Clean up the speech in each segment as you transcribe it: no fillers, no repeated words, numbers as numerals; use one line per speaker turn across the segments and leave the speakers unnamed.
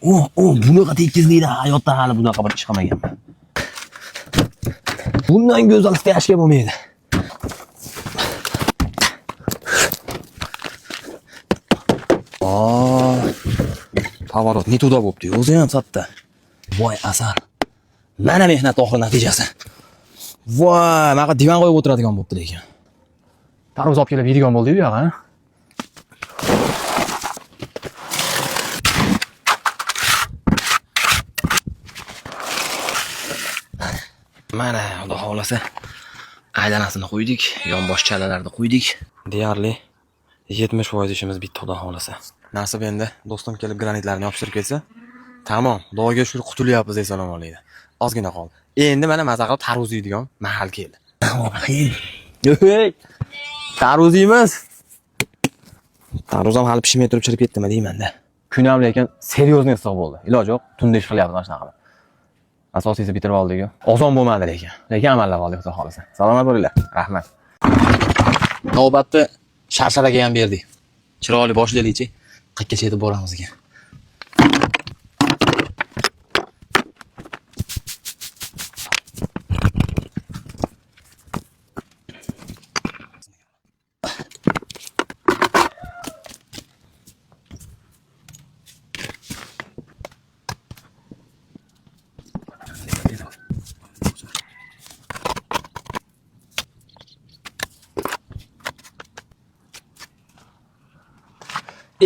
Oh, oh, bunaqa tekizlikda hayotda hali bunaqa bir ish qilmaganman. Bundan go'zal стяжка bo'lmaydi. Oh, поворот не туда bo'pti. O'zi ham sotdi. Voy asal. Mana mehnat oxiri natijasi. Voy, mana divan qo'yib o'tiradigan bo'pti lekin.
Tarvuz olib kelib yeydigan bo'ldi-yu bu yoqqa.
Mana xudo xolasa aylanasini qo'ydik, yonbosh chalalarni qo'ydik. Deyarli 70% ishimiz bitdi xudo xolasa. Nasib endi do'stim kelib granitlarni yopishtirib ketsa, tamom, xudoga shukur qutulyapmiz eson omonlikda. Ozgina qoldi. Endi mana maza qilib tarvuz yeydigan mahal keldi. Tarvuz yeymiz. Tarvuz ham hali pishmay turib chirib ketdimi deyman-da.
Kun ham lekin серьезный issiq bo'ldi. Iloji yo'q, tunda ish qilyapmiz mana shunaqa qilib. Asosiysi bitirib oldik-ku. Oson bo'lmadi lekin. Lekin amallab oldik xudo xolasa.
Salomat bo'linglar. Rahmat. Navbatni sharsharaga ham berdik. Chiroyli boshlaylikchi. Qayergacha yetib boramiz ekan.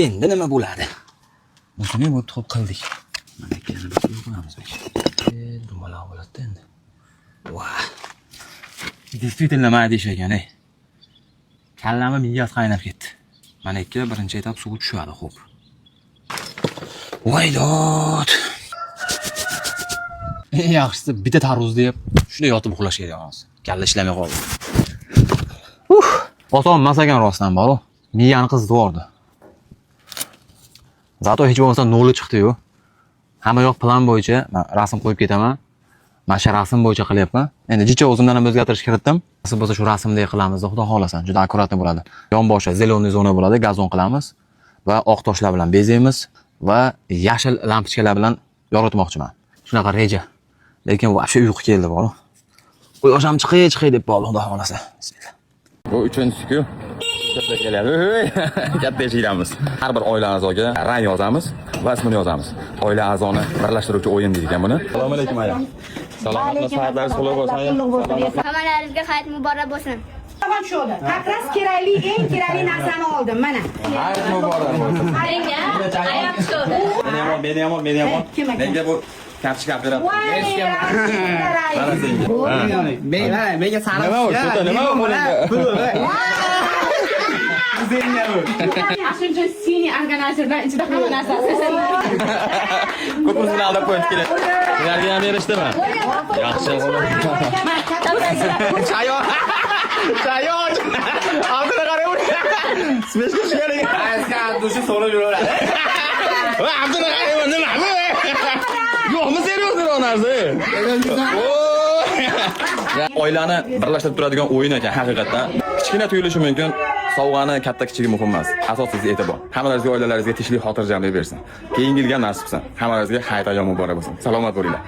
Endi nima bo'ladi? Buni ham o'tib qildik. Mana ikkini bir qo'yamiz. Dumaloq bo'ladi endi. Va. Действительно mayda ish ekan, ey. Kallami miyasi qaynab ketdi. Mana ikki birinchi etap suvi tushadi, xo'p. Voy dod. Eng yaxshisi bitta tarvuz deb shunday yotib uxlash kerak hozir. Kalla ishlamay qoldi.
Uf, oson emas ekan rostdan bor. Miyani qizitib yubordi. Zato hech bo'lmasa noli chiqdi-yu. Hamma yoq plan bo'yicha man rasm qo'yib ketaman. Mana shu rasm bo'yicha qilyapman. Endi jicha o'zimdan ham o'zgartirish kiritdim. Nasib bo'lsa shu rasmdek qilamiz, xudo xolasa. Juda аккуратный bo'ladi. Yonboshi зеленый zona bo'ladi, gazon qilamiz va oq toshlar bilan bezaymiz va yashil lampochkalar bilan yoritmoqchiman. Shunaqa reja. Lekin вообще uyqu keldi bor.
Quyosh ham chiqay chiqay deb qoldi, xudo xolasa. Bismillah.
Bu uchinchisi-ku. Katta kelyapti. Hey, katta eshikdamiz. Har bir oila a'zoga rang yozamiz va ismini yozamiz. Oila a'zoni birlashtiruvchi o'yin deydi ekan buni. Assalomu alaykum aya. Salomatlik, soatlaringiz qulaylik bo'lsin aya.
Hammalaringizga hayit muborak bo'lsin.
Tamam shu oldi. Как раз kerakli, eng kerakli narsani oldim mana.
Hayit muborak bo'lsin. Meni ham ol, meni ham ol, meni ham ol.
Kim ekan?
Menga bu kartochka olib beradi.
Voy,
Mana senga.
Men mana menga sariq.
Nima u? Ko'ta nima u qo'lingda?
Shuning uchun синий organizerdan ichida hamma narsasi.
Ko'pimizni aldab qo'yib kerak. Sizlarga ham berishdimi? Yaxshi. Chayon. Chayon. Abduni qarang. Smeshga tushgan ekan.
Ayska dushi so'rab yuraveradi.
Va Abduni qarang, nima bu? Yo'qmi серьезный narsa? Oilani birlashtirib turadigan o'yin ekan haqiqatdan. Kichkina tuyulishi mumkin, sovg'ani katta kichigi muhim emas. Asosiysi e'tibor. Hammalaringizga oilalaringizga tinchlik, xotirjamlik bersin. Keyingi yilga nasib qilsin. Hammalaringizga hayit ayyomi muborak bo'lsin. Salomat bo'linglar.